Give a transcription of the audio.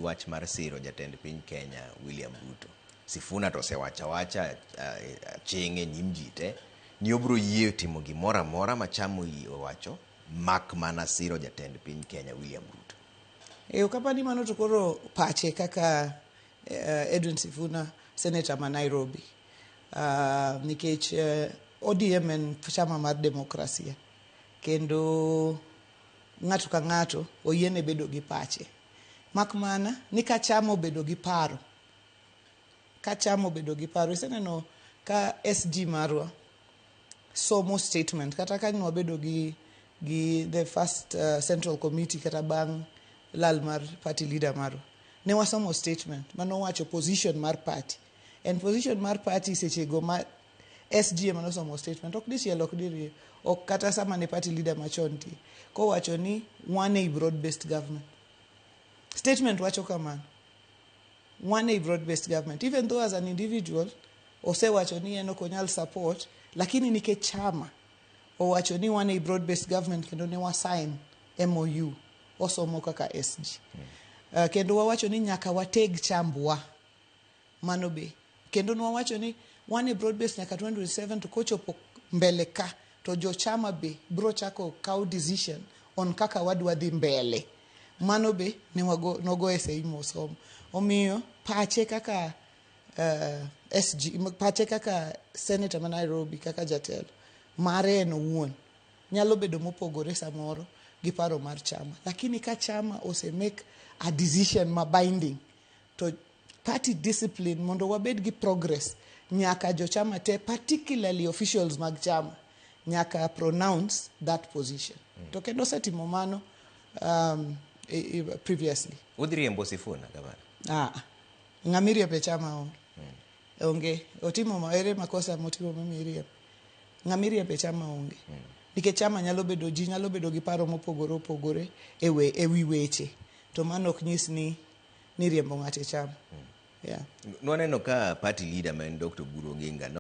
Wach mar siro jatend piny Kenya William Ruto. Sifuna to osewacho awacha aching' e nyim ji te ni obiro yie timo gimoro amora ma chama owacho mak mana siro jatend piny Kenya William Ruto. E ok apani mano to koro pache kaka Edwin Sifuna, senator ma Nairobi. Nikech ODM en chama mar demokrasia kendo ng'ato ka ng'ato oyiene bedo gi pache. Mak mana ni ka chama obedo gi paro, ka chama obedo gi paro, iseneno ka SG marwa somo statement kata ka nwabedo gi the first central committee kata bang' lal mar party leader marwa, ne wasomo statement manowacho position mar party. En position mar party sechego ma SG ema nosomo statement, ok dichiel, ok diriyo, ok kata sama ne party leader machon nitie, kowacho ni wan ei broad based government. Statement wacho kamano. Wan ei broad based government. Even though as an individual osewacho ni en ok onyal support, lakini nikech chama owacho ni wan ei broad based government kendo ne wa sign MOU, osomo kaka SG. Kendo wawacho ni nyaka wateg chambwa. Mano be. Kendo nwawacho ni wan e broad based nyaka 2027, to kochopo mbele ka to jochama be bro chako kaw decision on kaka wadwa dhi mbele. Mano be ne wago, nogo e sei mosomo. Omiyo pache kaka SG, pache kaka senator ma Nairobi, kaka jatelo mare en owuon nyalo bedo mopogore samoro gi paro mar chama, lakini ka chama ose make a decision ma binding to party discipline, mondo wabed gi progress, nyaka jochama te, particularly officials mag chama, nyaka pronounce that position. To kendo osetimo mano previously. Udhi riembo Sifuna, gavana? Ah, ng'ama iriembo e chama onge. Onge. Otimo ma ere makosa motimo momiyo iriembo? Ng'ama iriembo e chama onge. Nikech chama nyalo bedo, ji nyalo bedo gi paro mopogore opogore e wi weche. To mano ok nyis ni riembo ng'ato e chama. Yeah. Nwaneno ka party leader ma en Dr. Oburu Oginga.